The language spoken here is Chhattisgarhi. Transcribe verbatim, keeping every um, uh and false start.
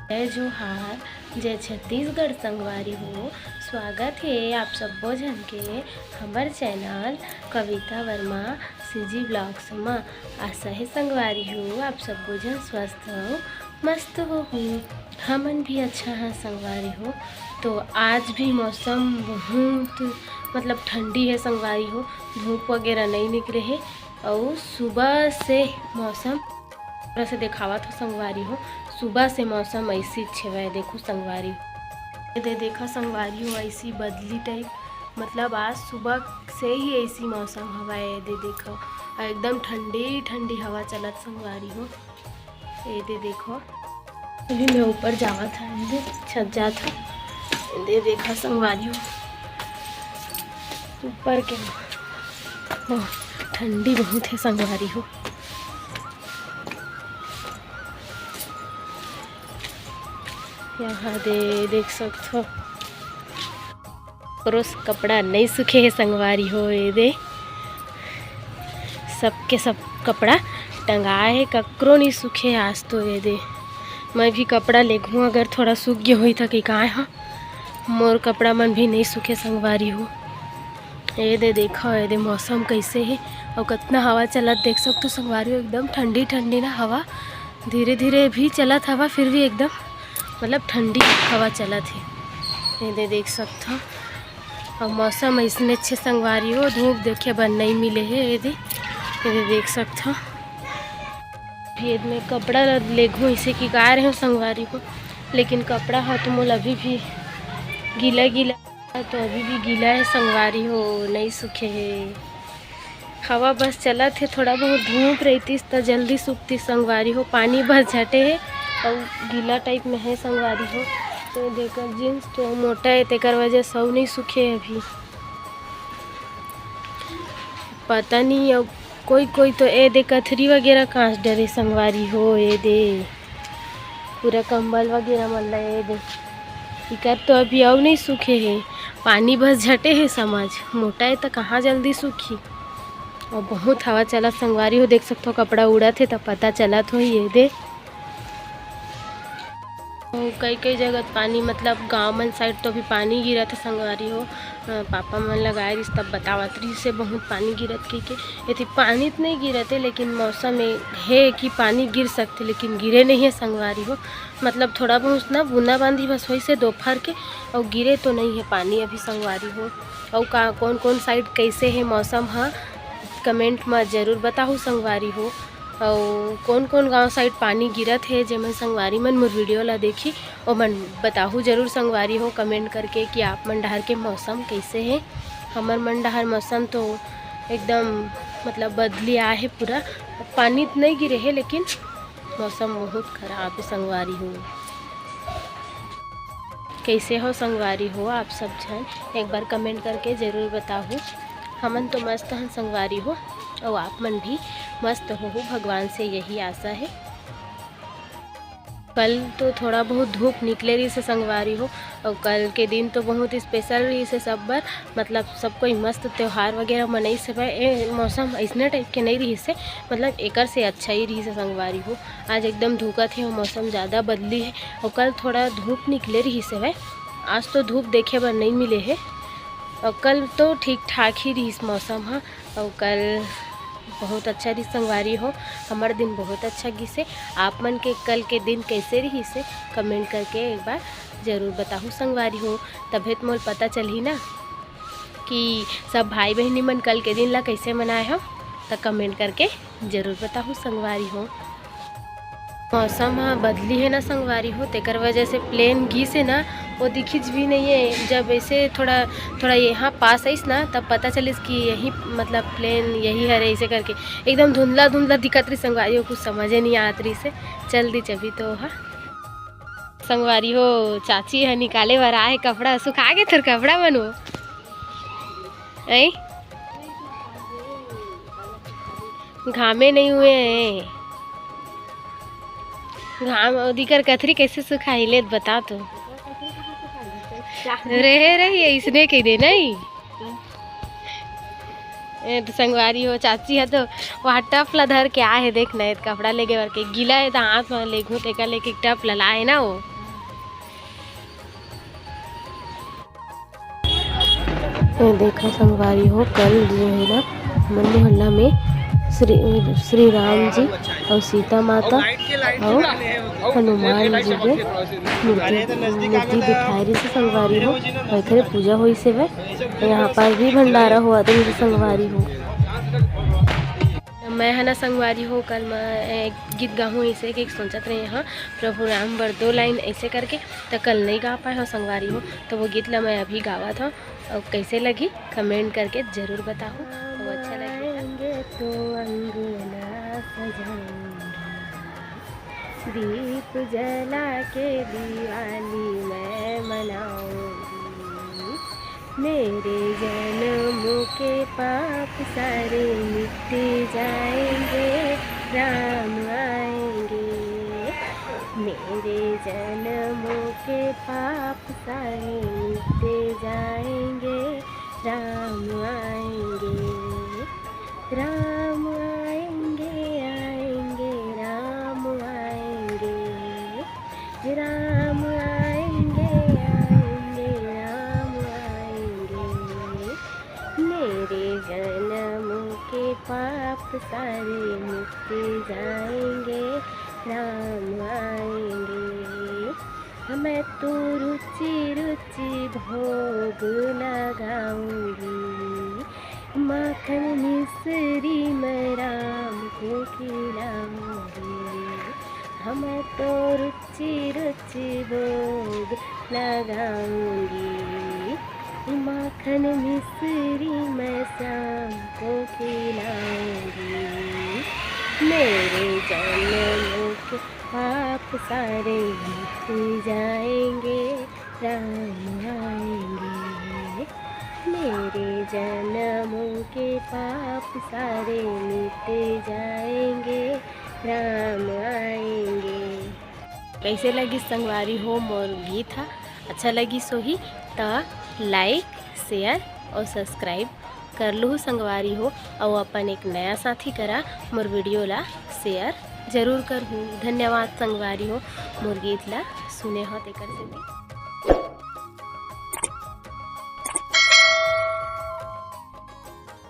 जय जोहार, जय छत्तीसगढ़ संगवारी हो। स्वागत हे आप सब्बो झन के हमर चैनल कविता वर्मा सीजी ब्लॉग्स म। आशा हे संगवारी हो, आप सब्बो झन स्वस्थ हो, मस्त हो। हमन भी अच्छा ह संगवारी हो। तो आज भी मौसम बहुत, मतलब, ठंडी हे संगवारी हो, धूप वगैरह नहीं निकले हे। अउ सुबह से मौसम, थोड़ा सा देखावत हो संगवारी हो, सुबह से मौसम ऐसी छेवय। देखो संगवारी, ये दे देखा संगवारी हो, ऐसी बदली टाइप, मतलब, आज सुबह से ही ऐसी मौसम हवय। ये दे देखो, एकदम ठंडी ठंडी हवा चलत संगवारी हो। ये दे देखो, अभी मैं ऊपर जावत हूँ, ये दे छत जात हूँ। ये दे देखा संगवारी हो, ऊपर के बहुत ठंडी बहुत हे संगवारी हो। यहाँ दे देख सकत हो, ककरो से कपड़ा नहीं सूखे हे संगवारी हो। ये दे सबके सब कपड़ा टंगाए हे, ककरो नहीं सूखे आज तो। ये दे मैं भी कपड़ा लेगहूँ, अगर थोड़ा सूख गए होही त कि काय ह, मोर कपड़ा मन भी नहीं सूखे संगवारी हो। ये दे देखो, ये दे मौसम कैसे हे अउ कतना हवा चलत देख सकत हो संगवारी हो, एकदम ठंडी ठंडी ना हवा, धीरे धीरे भी चलत हवा, फिर भी एकदम, मतलब, ठंडी हवा चलत हे। ये दे देख सकत हो, अउ मौसम ऐसने अच्छे संगवारी हो, धूप देखे बर नहीं मिले हे। ये दे, ये दे देख सकत हो, फिर मैं कपड़ा ला लेगहूँ, इसे कि गा रहे हो संगवारी हो, लेकिन कपड़ा ह तो मोला अभी भी गीला गीला, तो अभी भी गीला हे संगवारी हो, नहीं सूखे हे। हवा बस चलत हे, थोड़ा बहुत धूप रहतीस त जल्दी सूखतीस संगवारी हो। पानी बस झटे हे अउ गीला टाइप में हे संगवारी हो। तो देखो, जींस तो मोटा हे, तेकर वजह से अउ नहीं सूखे हे अभी। पता नहीं, अउ कोई कोई तो ए दे कथरी वगैरह कांच डरे संगवारी हो। ए दे पूरा कंबल वगैरह मन ला, ए दे, इकर तो अभी अउ नहीं सूखे हे, पानी बस झटे हे समझ, मोटा हे त कहाँ जल्दी सूखी। अउ बहुत हवा चलत संगवारी हो, देख सकत हो कपड़ा उड़त हे त पता चलत होही। ए दे अउ कई कई जगह पानी, मतलब, गांव मन साइड तो अभी पानी गिरत हे संगवारी हो। अ, पापा मन लगाए रिहिस तब बतावत रिहिस हे बहुत पानी गिरत कहिके। एती पानी तो नहीं गिरत हे, लेकिन मौसम ए हे कि पानी गिर सकथे, लेकिन गिरे नहीं हे संगवारी हो। मतलब, थोड़ा बहुत ना बूंदाबांदी बस होइस हे दोपहर के, अउ गिरे तो नहीं हे पानी अभी संगवारी हो। अउ का, कौन कौन साइड कैसे हे मौसम ह, कमेंट म जरूर बताहू संगवारी हो। अउ कौन कौन गांव साइड पानी गिरत हे, जेमन संगवारी मन मोर वीडियो ला देखी, ओमन बताहू जरूर संगवारी हो कमेंट करके कि आप मन डहर के मौसम कैसे हे। हमर मन डहर मौसम तो एकदम, मतलब, बदली आए हे पूरा, पानी तो नहीं गिरे हे, लेकिन मौसम बहुत खराब हे संगवारी हो। कैसे हो संगवारी हो आप सब झन, एक बार कमेंट करके जरूर बताहू। हमन तो मस्त हन संगवारी हो, अउ आप मन भी मस्त होहू, भगवान से यही आशा हे। कल तो थोड़ा बहुत धूप निकले रहिस हे संगवारी हो, अउ कल के दिन तो बहुत स्पेशल रहिस हे सब बर, मतलब, सब कोई मस्त त्योहार वगैरह मनइस हवय। ए मौसम अइसने टाइप के नहीं रहिस हे, मतलब, एकर से अच्छा ही रहिस हे संगवारी हो। आज एकदम धूकत हे, मौसम ज़्यादा बदली हे, अउ कल थोड़ा धूप निकले रहिस हवय, आज तो धूप देखे बर नहीं मिले हे, अउ कल तो ठीक ठाक ही रहिस मौसम ह, अउ कल बहुत अच्छा रहिस संगवारी हो, हमर दिन बहुत अच्छा गिसे। आप मन के कल के दिन कैसे रहिसे, कमेंट करके एक बार जरूर बताहू संगवारी हो, तभे तो मोला पता चलही ना कि सब भाई बहिनी मन कल के दिन ला कैसे मनाए हो, त कमेंट करके जरूर बताहू संगवारी हो। मौसम ह बदली हे ना संगवारी हो, तेकर वजह से प्लेन गिस हे ना, वो दिखिच भी नहीं है। जब ऐसे थोड़ा थोड़ा यहाँ पास आइस ना, तब पता चलिस कि यही, मतलब, प्लेन यही हरे, ऐसे करके एकदम धुंधला धुंधला दिखत रही संगवारी हो, कुछ समझे नहीं आत रही से। चल दी चबी तो हा संगवारी हो, चाची ह निकाले बर आए कपड़ा, सुखा गे तोर कपड़ा मन वो। ऐ घामे नहीं हुए हैं। घाम ओदी कर कथरी कैसे सुखाही, ले बता तो। रहे रही, इसने कह दे नहीं। ए तो संगवारी हो, चाची है तो वहाँ टप ला धर के आए है, देख ना, कपड़ा लेगे बर के गीला है तो हाथ में लेगू, तेकर लेके टप ला लाए ना वो। ये देखो संगवारी हो, कल जो है ना, हमर मोहल्ला में श्री श्री राम जी और सीता माता और हनुमान जी के मूर्ति मूर्ति बिठाए रहिस हे संगवारी हो, और एखरे पूजा होइस हवय। यहाँ पर भी भंडारा होवत रहिस हे संगवारी हो। मैं ह ना संगवारी हो, कल मैं एक गीत गाहूँ, ऐसे के सोचत रहे हव, प्रभु राम बर दो लाइन ऐसे करके, त कल नहीं गा पाए हव संगवारी हो। तो वो गीत ला मैं अभी गावत हव, और कैसे लगी कमेंट करके जरूर बताहू, तो अच्छा लगे। आएंगे तो अंगना सजाएंगे, दीप जला के दिवाली मैं मनाऊंगी। मेरे जन्म के पाप सारे मिट जाएंगे, राम आएंगे। मेरे जन्म के पाप सारे मिट जाएंगे, राम आएंगे। राम आएंगे, आएंगे, राम आएंगे। राम आएंगे, आएंगे, राम आएंगे। मेरे जन्म के पाप सारे मिट जाएंगे, राम आएंगे। मैं तो रुचि रुचि भोग लगाऊंगी, माखन मिश्री मैं राम को खिलाऊंगी। मैं तो रुचि रुचि भोग लगाऊंगी, माखन मिश्री मैं शाम को खिलाऊंगी। मेरे जन्म के पाप सारे मिट जाएंगे, राम आएंगे। मेरे जन्म के पाप सारे मिट जाएंगे, राम आएंगे। कैसे लगिस संगवारी हो मोर गीत ह? अच्छा लगिस होही त like, share और subscribe कर लूहू संगवारी हो, अउ अपन एक नया साथी करा मोर video ला share जरूर करहू। धन्यवाद संगवारी हो, मोर गीत ला सुने हो तेकर सेती।